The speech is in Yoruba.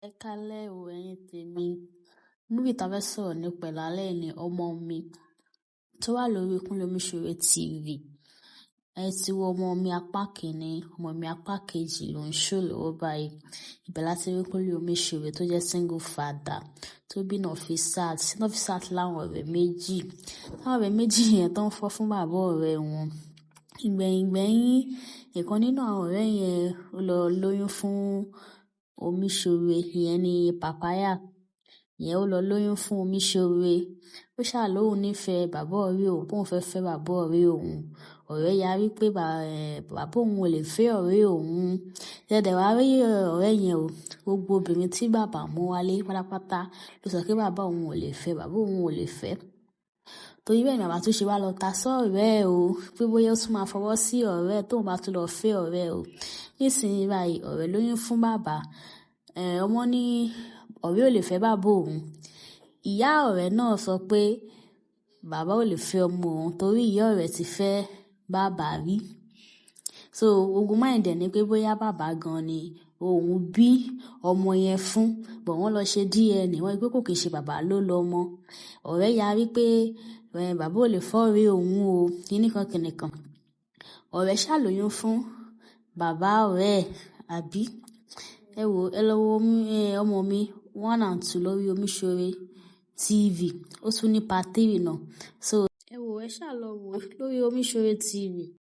Ẹ káalẹ́ o ẹ̀yin tèmi. Movie ta fẹ́ sọ̀rọ̀ nípa ẹ̀ lálẹ́ yìí ni Ọmọ Mi tó wà lórí Kúnlé Omiṣore TV. Ẹ ti wo Ọmọ Mi apá kìíní, Ọmọ Mi apá kejì ló ń show lọ́wọ́ báyìí. Ibẹ̀ láti rí Kúnlé Omiṣore tó jẹ́ single father tó bí Nafisat. Nafisat láwọn ọ̀rẹ́ méjì. Táwọn ọ̀rẹ́ méjì yẹn tó ń fọ́ fún bàbá ọ̀rẹ́ wọn. Ìgbẹ̀yìn gbẹ̀yìn, ìkan nínú àwọn ọ̀rẹ́ yẹn ó lọ lóyún fún Omiṣore, ìyẹn ni Papaya. Ìyẹn ó lọ lóyún fún Omiṣore. Ó ṣà lóhùn nífẹ̀ẹ́ bàbá ọ̀rẹ́ òun, pé òun fẹ́ fẹ́ bàbá ọ̀rẹ́ òun. Ọ̀rẹ́ yarí pé bàbá òun ò lè fẹ́ ọ̀rẹ́ òun. Ṣé ẹ dẹ̀ wá rí ọ̀rẹ́ yẹn o. Gbogbo obìnrin tí bàbá mú wálé pátápátá ló sọ pé bàbá òun ò lè fẹ́, bàbá òun ò lè fẹ́. Torí bẹ́ẹ̀ ni bàbá tún ṣe wá lọ ta sọ́ọ̀rẹ́ o, pé bóyá ó tún máa fọwọ́ sí ọ̀rẹ́ tóun bá tún lọ fẹ́ ọ̀rẹ́ o. Nísìnyí báyìí, ọ̀rẹ́ lóyún fún bàbá. Ọmọ ní ọ̀rẹ́ ò lè fẹ́ bàbá òun. Ìyá ọ̀rẹ́ náà sọ pé bàbá ò lè fẹ́ ọmọ òun torí ìyá ọ̀rẹ́ ti fẹ́ bàbá rí. So ogun mind ẹ̀ ní pé bóyá bàbá gan ni òun bí ọmọ yẹn fún. But wọ́n lọ ṣe DNA, wọ́n rí pé kò kì í ṣe bàbá ló lọmọ. Ọ̀rẹ́ yarí pé bàbá ò lè fẹ́ ọ̀rẹ́ òun o, kíníkan kìnìkan. Ọ̀rẹ́ ṣà lóyún fún bàbá ọ̀rẹ́ ẹ̀, àbí? Ẹ wò, ẹ lọ wo Ọmọ Mi 1 and 2 lórí Omiṣore TV. Ó tún ní part 3 náà. So ẹ wò, ẹ ṣà lọ wo lórí Omiṣore TV.